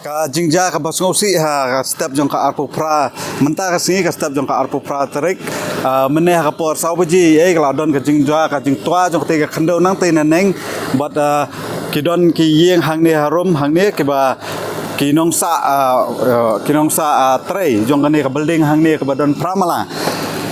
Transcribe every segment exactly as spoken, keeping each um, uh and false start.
Ka jingjia kaba sngewsih ha ka step jong ka arphew phra, mynta ka sngi ka step jong ka arphew phra tarik, ah, mynne ha ka por saw baje, eh, ka la don ka jingjia, ka jingtwa jong katei ka khyndew nangtei naneng, bad, ah, ki don ki ïing hangne harum hangne kiba ki nongsah, ah, ah, ki nongsah, ah, trei jong kane ka building hangne kaba don phra mala.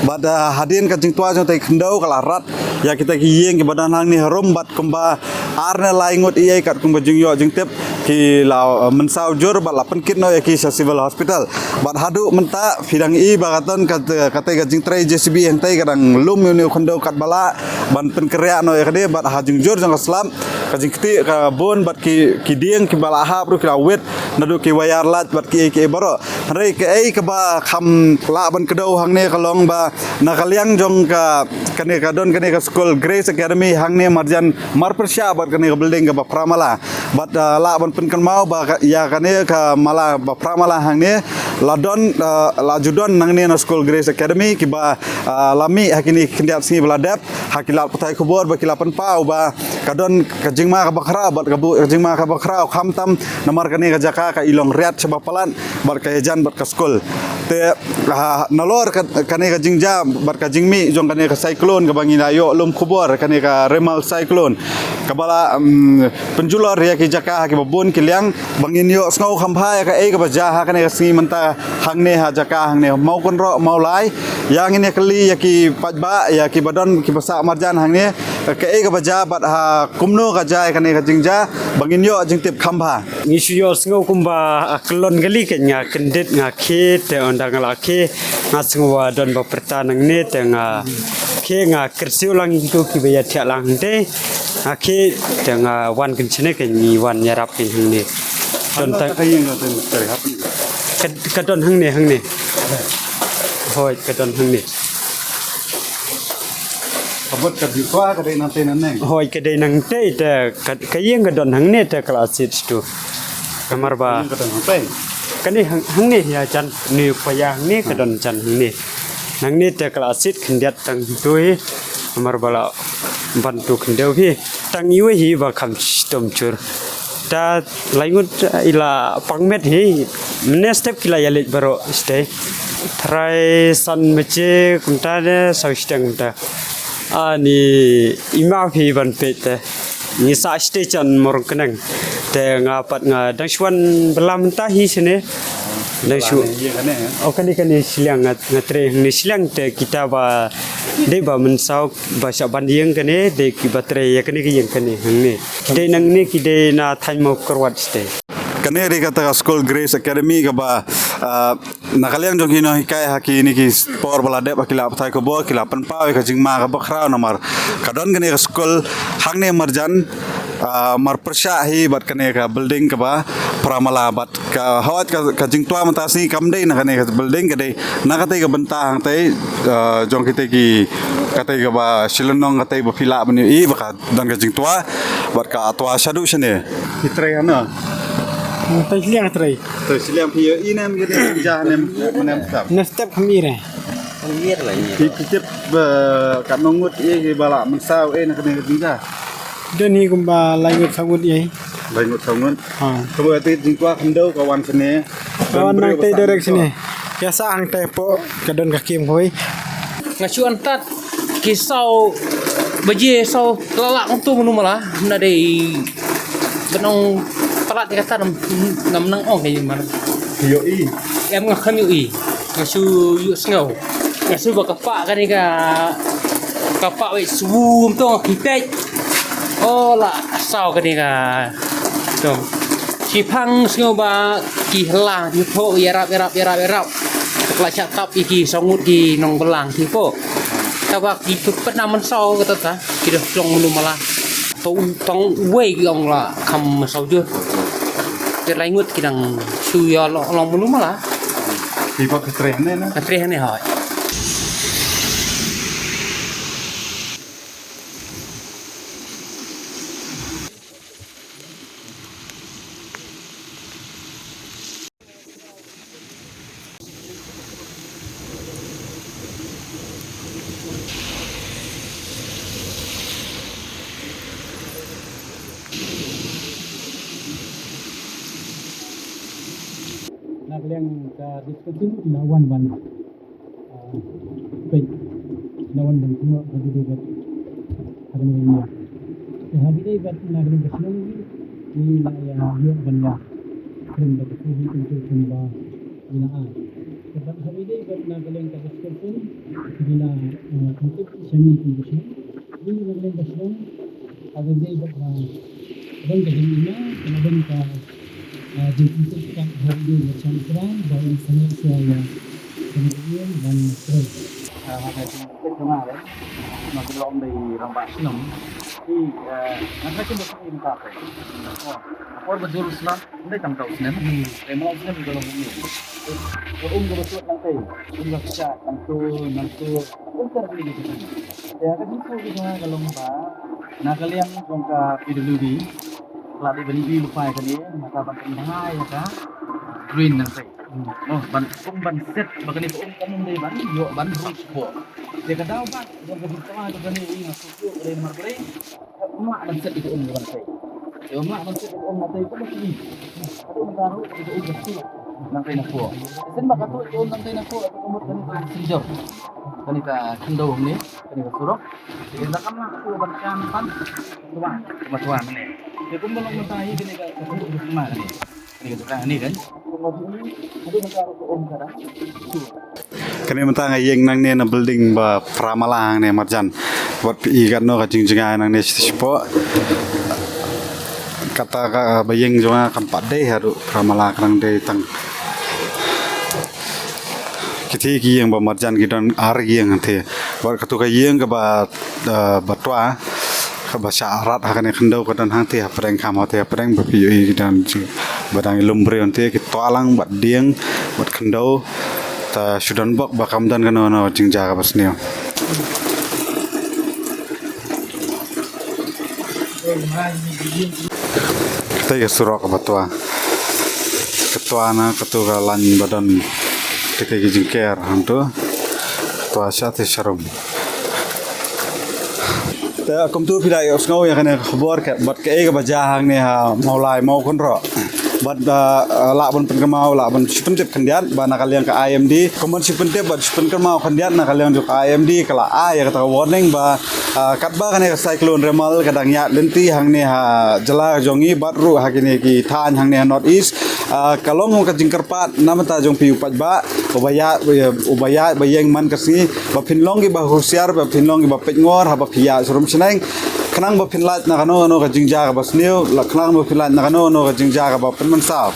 Bad, ah, hadien ka jingtwa jong katei ka khyndew ka la rat ïa kita ki ïing kiba don hangne harum bad kumba ar ne lai ngut ïa kat kumba jingïoh jingtip ki la, uh, mynsaw jur bad la pynkit noh ïa ki sha Civil Hospital. Bad haduh mynta phi dang i ba ka don ka, katei ka jingtrei J C B hangtei ka dang lum ïa une u khyndew katba lah ban pynkhreh noh ïa kane bad ha jingjur jong ka slap ka jingkti ka bun bad ki, ki dieng kiba la hap ruh ki la wit naduh ki wire light bad kiei kiei baroh. Hynrei kaei kaba kham lah ban kdew hangne ka long ba na ka liang jong ka, kane ka don kane ka skul Grace Academy hangne marjan marpyrshah bad kane ka building kaba phra mala. Bad, ah, lah ban pynkynmaw ba ka, ïa kane ka mala ba phra mala hangne la don, ah, la ju don nangne na skul Grace Academy kiba, ah, la mih ha kine khyndiat sngi ba la dep ha ki lad pathai khubor ba ki la pynpaw ba ka don ka jingma kaba khraw bad ka buh ka jingma kaba khraw khamtam namar kane ka jaka ka i long riat shaba palat bad ka ïajan bad ka skul. Te, ah, nalor ka, kane ka jingjia bad ka jingmih jong kane ka cyclone kaba ngi la ïoh lum khubor kane ka Remal cyclone kaba la, um, pynjulor ïa ki jaka ha kiba bun ki liang ba ngin ïoh sngew kham bha ïa kaei kaba jia ha kane ka sngi mynta hangne ha jaka hangne Mawkynroh Mawlai. Ïa ngin ïa kylli ïa ki paidbah ïa kiba don kiba sah marjan hangne kaei kaba jia bad ha kumno ka jia ïa kane ka jingjia ba ngin ïoh jingtip kham bha. Ngi shu ïohsngew kumba, ah, kyllon kali ka nga kyndit nga khie te ynda nga la khie nga sngew ba don ba pyrta nangne te nga khie nga kyrsiew lang ïa kito kiba ïa thiah lang te nga khie te nga wan kynshane ka ngi wan ïarap ka hangne. Don tang ka ïing ka ten ka rehab ni. Ka, ka don hangne, hangne. Hoi, ka don hangne. Ka bot ka jingtwa ka dei nangtei naneng. Hoi, ka dei nangtei te ka, ka ïing ka don hangne te ka la sit tu. Namar ba ïing ka don nangtei. Kane hang, hangne ïa jan ni pa ïa hangne ka don jan hangne. Nangne te ka la sit khyndiat tang tu hi. Namar ba la ban tu khyndew hi. Tang iwei hi ba kham shitom jur. Ta lai ngut i la pang met hi. Mynne step ki la ïa leit baroh step. Trai san meche kumta ne saw shiteng kumta. Ani i ma phi ban peit te. Ngi sa shiteng chan morong keneng. Te nga pat nga dang shu wan bala mynta hi shane. Dang shu. Ïa kane, eh? Oh, kane, kane shiliang nga, nga trei hangne shiliang te kita ba dei ba mynsaw ba shah ban ïing kane dei kiba trei ïa kane ka ïing kane hangne. Dei nangne ki dei na thaiñ Mawkyrwat step. Kane dei kata ka skul Grace Academy kaba, ah, na ka liang jong ki nonghikai ha kine ki por ba la dep ha ki lad pathai khubor ki la pynpaw ïa ka jingma kaba khraw namar ka don kane ka skul hangne marjan, ah, marpyrshah hi bad kane ka building kaba phra mala bad ka hoi ka, ka jingtwa mynta sngi kam dei na kane ka building ka dei na katei ka bynta hangtei, ah, jong kitei ki katei kaba shi lynnong katei ba phi lah ban ïohi ba ka don ka jingtwa bad ka twa shaduh shane. Ki trei hano? Tei shiliang trei. Tei shiliang phi ïohi ne em ki dei jingja ne em, ne em step. Ne step kham i re. Ki, ki tip ba katno ngut ïa ki ba la mynsaw ïa na kane ka jingja. Don hi kumba lai ngut saw ngut ïa. Lai ngut saw ngut. Ha. Kumba te jingtwa khyndew ka wan shane. Ka wan nangtei direct shane. Ïa sah hangtei hapoh ka don ka kem hoi. Nga shu antat ki saw baje saw la lah ngam tip mano mala na dei ban ong palat ïa kata ngam, ngam nang ong ïa mano. Ïohi. Em nga kham ïohi. Nga shu ïohsngew. Nga shu ba ka pah kane ka, ka pah wei sum to nga kyntait. Oh la saw kane ka. To. Shiphang sngew ba ki hla ki pho ïarap, ïarap, ïarap, ïarap. Ka la shah tap ïa ki saw ngut ki nongbalang ki pho. Taba ki pynpet na mynsaw kata ta ki dei long mano mala. To tang wei ki ong la kham mynsaw jur. Ki lai ngut ki dang shu ïa long, long mano mala. Ki ba ka treh ne na. Ka treh ne hoi. Ka liang ka description ki la wan wan. Ah, peit, la wan ban tengok ha kaba ïadei bad, ha kaba ïadei bad na ka liang ka shnong, ngi la ïa ïoh ban ïa kren bad ka shnong kumba ngi la ai. Bad ha kaba ïadei bad na ka liang ka description, ngi la, ah, kumtip sha ngi kum ka shnong. Ngi la ïa kren ka shnong, ha kaba ïadei bad na ka liang ka jingima, ka liang ka Ah, jingpyntikna ha ïing jong ka shnong ba in sngewsih ïa ka ïing ban trei. Ah, ha ka jingpyntikna re, ma ka long dei rangbah shnong. I, eh, nga ka jingpyntikna ka. Oh, por ba jur shnong, dei tam tau snem. Hmm. Dei mo snem ka long ni. Ka um ka ba tuat nang tei. Um ka cha, nang tu, nang tu. Um ka ni gitu kan. Ïa ka jingpyntikna ka long ba na ka liang jong ka P W D. Ka la dei ban ïohi lypa ïa kane, nangta ban pynbha ïa ka drain nangtei. Hmm. Oh, ban, kum ban set ba kane ka um kan ym dei ban ïoh ban rung shapoh. Te ka daw ba jong ka jingtwa jong kane, i nga shu shu ka dei namar balei. Ym lah ban set ïa ka um nangtei. Te ym lah ban set ïa ka um nangtei, kumno ki. Ka um nangtei ruh, ka um nangtei. Nangtei na pdeng. Shen ba ka tuh ïa ka um nangtei na pdeng, ka mut kane ka sinjor. Kane ka khyndew hangne, kane ka surok. Te la kam lah ka um ban kan pan. Twa, ba twa mane. Te kumba long mynta hi kane ka, ka, ka, ka, kane ka, kane kan. Kane mynta nga ïeng nangne na building ba phra mala hangne marjan. Wat phi i katno ka jingjngai nangne shapoh. Kata ka ba ïeng jong nga kam pat dei haduh phra mala, ka dang dei tang. Kiti ki ïeng ba marjan ki don ar ïeng hangte. Bad katu ka ïeng kaba, eh, ba twa, kaba shah rat ha kane khyndew ka don hangte hapdeng, kham hangte hapdeng ba phi ïohi ki don ba dang ïalum briew hangte, ki twa lang bad dieng bad khyndew. Ta shu don bok ba kam don kano kano jingjia kaba sniew. Kata ka surok ba twa. Ka twa na katu ka lain ba don te ka jingker hangtu. Twa sha te sharum. Te kumtu phi da ïohsngew ïa kane ka khubor ka, bad kaei kaba jia hangne ha Mawlai Mawkynroh. Bad, ah, ah, lah ban pynkynmaw, lah ban shu pyntip khyndiat ba na ka liang ka I M D. Kum ban shu pyntip bad shu pynkynmaw khyndiat, na ka liang jong ka I M D ka la ai ïa kata ka warning ba, ah, katba kane ka cyclone Remal ka dang ïaid lynti hangne ha jylla jong ngi bad ruh ha kine ki thaiñ hangne ha North East, ah, ka long ka jingkyrpad na bynta jong phi u paidbah, uba ïaid, uba ïaid ba ïeng man ka sngi, ba phin long kiba husiar, ba phin long kiba peitngor haba phi ïaid sharum shaneng. Khnang ba phin lait na kano kano ka jingjia kaba sniew, la khnang ba phin lait na kano kano ka jingjia kaba pynmynsaw.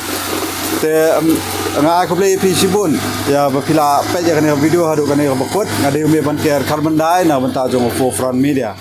Te, em, nga ai khublei ïa phi shibun ïa ba phi la peit ïa kane ka video haduh kane kaba kut. Nga dei u Mei Banker Kharbandai na bynta jong u Four Front Media.